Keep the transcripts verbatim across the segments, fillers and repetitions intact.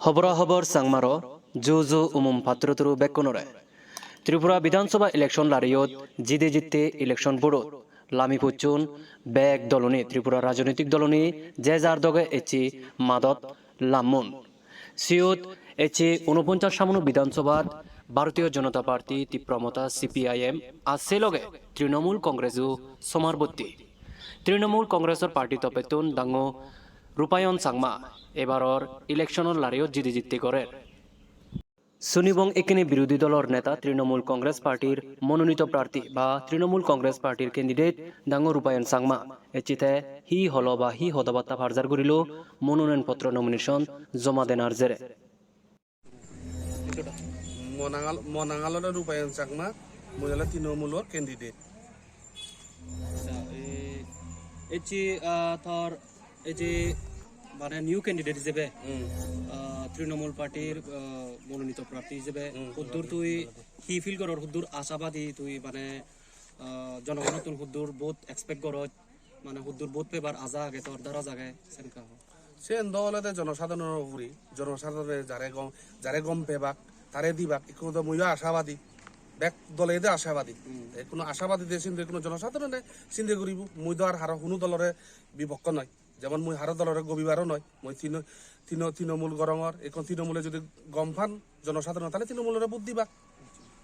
Hobora hobor Changmaro, ju ju umum patturu turu bekkunore. Tripura Bidhan Sabha election lariyot jidi jitte election board-ot lami pocchon bek doluni, Tripura rajonitik doluni je jar doge ecche madot lammun. Siyot ecche unoponchas samunu Bidhan Sabhat Bharatiya Janata Party, Tipra Motha, C P I M, ar se loge Trinamool Congress-o somar botti. Trinamool Congress-or party toppettun dangu Rupayon Changma ebaror election-or lariyot jidi jitte gorer. Sunibong ekkene birodhi dolor neta Trinamool Congress party-r mononito prarthi ba Trinamool Congress party-r candidate dangu Rupayon Changma. Ecche te hi holo ba hi hodabatta parjar gurilo mononoyon potro nomination joma denar jere. Mo nang-, mo nang olode Rupayon Changma, mui ole Trinamool-or candidate. Accha, e, ecche, ah, tor, ei je, mane, new candidate hijebe, Hmm. ah, Trinamool party-r, ah, mononito prarthi hijebe, Hmm. huddur tui hi feel goror, huddur ashabadi tui, mane, ah, jonogonottun huddur vote expect goror, mane, huddur vote pebar aja age, tor dara jage, senka ho. Siyen do olode jonosadhoronor ugure, jonosadhorone jare gom, jare gom pebak, tare dibak, ekku do muiyo ashabadi, bek dole do ashabadi. Hmm. Te ekkuno ashabadi de sinde ekkuno jonosadhorone sinde guribo, mui do ar haro hunu dolore bipokko noi. Jemon mui haro dolore gobibaro noi, mui Trina-, Trina-, Trinamool gorongor, ekku Trinamoole jodi gom pan jonosadhoron, tale Trinamoolore vote dibak.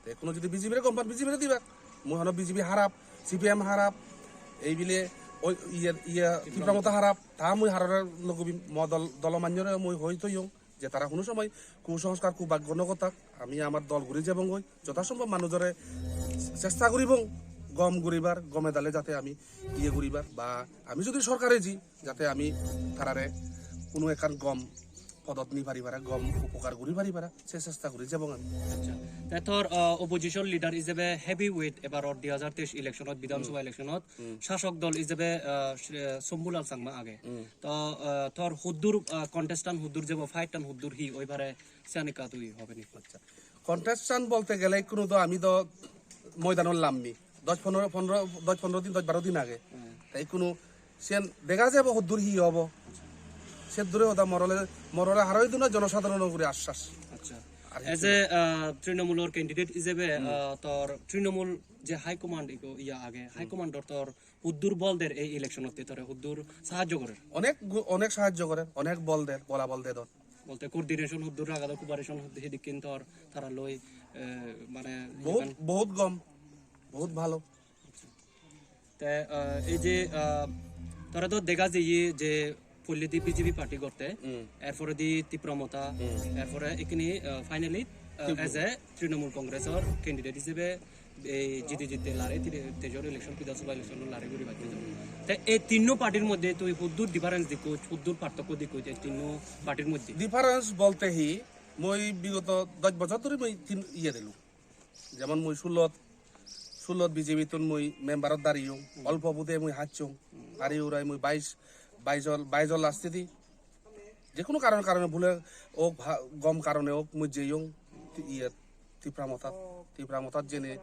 Te ekkuno jodi B J P-re gom pan, B J P-re dibak. Mui hono B J P harap, C P I M harap, ei bile oi iye, iye, Tipra Motha harap, ta mui harore no gobi, mo dol, dolo manjore mui hoi toyong je tara hono somoy kusongskar kubaggo no gottak, ami amar dol guri jebongoi, jothasombob manujore chesta guribong gom guribar, gome dale jate ami iye guribar, ba ami jodi sorkare ji, jate ami tarare hono ekkan gom podot ni pari para, gom upokar guri pari para, se chesta guri jebong ami. Accha. Te tor, ah, opposition leader ijebe heavy weight ebaror dui hajar teis election-ot, Bidhan Sabha Hmm. election-ot, Hmm. sasok dol ijebe, ah, Sh-, Shambhulal Changma age. Hmm. To, ah, tor huddur, ah, contestant huddur jebo, fight-tan huddur hi oi pare, siyan ekka tui hobe ni? Accha. Contestant bolte gele ikkunu do ami do moidanot lammi. Dosh pondro, pondro, dosh pondro din, dosh baro din age. Hmm. Te ikkunu siyen dega jebo hoddur hi obo. Seddure hoda morole, morole haroi duna jonosadhoronor ugure ashas. Accha. Ar As hissu a, uh, Trinamoolor candidate ijebe, Hmm. uh, tor Trinamool je high command eko iya age, high Hmm. command-or tor hoddur bol der ei election-otte, tore hoddur sahajjo gorer? Onek gu-, onek sahajjo gorer, onek bol der, bola bol dedon. Bolte coordination hoddur ragadon, cooperation hoddur, hedikken tor tara loi, eh, mane, Bohut, iyegan bohut gom, bohut bhalo. Te, eh, ei je, eh, tore do dega jeye je poiledi B J P party gorte, Hmm. er poredi Tipra Motha, Hmm. er pore ekkene, eh, finally, eh, Trinamool. As a Trinamool Congress-or candidate ijebe ei jidi jitte lare, tiri-, tejor election, Bidhan Sabha election lare guri bacche. Te ei tinno party-r moddhe tui huddur difference dikkoj, huddur partokko dikkoj ei tinno party-r moddhe? Difference bolte hi, mui bigoto dosh bojor dhuri mui tin iye dilung. Jemon mui sulot, sulot B J P-tun mui member-ot dariyong, Hmm. olpo vote-e mui hacchong, Hmm. hari urai mui bais, baisol, baisol last-edi. Je hono karon, karone bhule ok, bha-, gom karone ok, mui jeyong, ti-, iyet, Tipra Mothat, Tipra Mothat jene,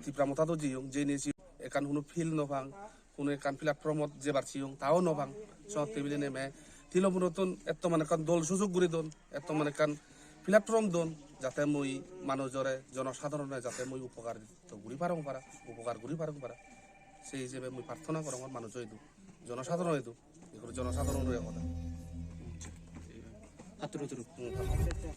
Tipra Mothat-o jeyong, jene si ekkan hono field no pang, hono ekkan platform-ot jebar siyong, tao no pang. Sot tebile neme, Trinamool-ottun etto mane ekkan dol sujog guri don, etto mane ekkan platform don, jate mui manujore, jonosadhorone jate mui upokar guri parong para, upokar guri parong para. Sei hijebe mui prarthona gorongor manujo idu, jonosadhoron idu, ekko jonosadhoron idu hoda. Patturu turu. Hmm, patturu.